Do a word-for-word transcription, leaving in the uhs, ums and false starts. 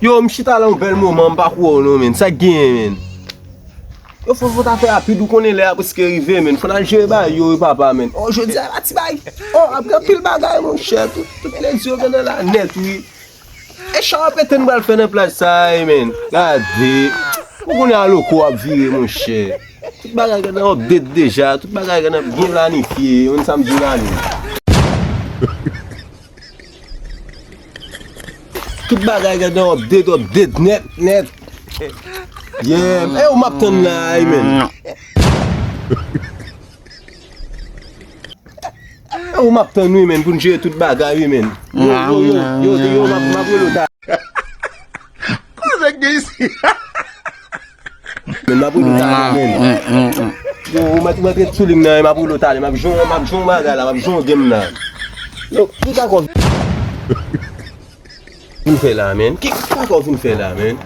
Yo, m chita la yon bèl moman, m pa kwè w non, menn. Sa k genyen, menn? Yo, fò, fò ta fè rapid, ou konnen lè a prèske rive, menn. Fò n al jere bagay yo, wi, papa, menn. Oh, jodi a, pa ti bagay. Oh, ap gen anpil bagay, monchè. Tout, tout lèzye yo gen nan la nèt, wi. E chan ap pete n pral fè nan plaj sa a, wi, menn. Gade. Ou konnen a loko ap vire, monchè. Tout bagay gen nan update deja. Tout bagay gen nan byen planifye. Yon samdi nan ane. Tout bagay gen nan update, update nèt, nèt. Yeah, e ou m ap tann la, wi, menn. E ou m ap tann, wi, menn, pou n jere tout bagay, wi, menn. Yo, yo, yo, yo, yo, m ap, m ap rele w ta. Kòman nèg gen isi? Menn, m ap rele w talè, menn. Yo, ou mèt, ou mèt ret sou liy nan, m ap rele w talè, m ap jwe, m ap jwe yon bagay la, m ap jwe yon game la. Yo, ki ka kò vin fè la, menn? Ki, ki ka kò vin fè la, menn?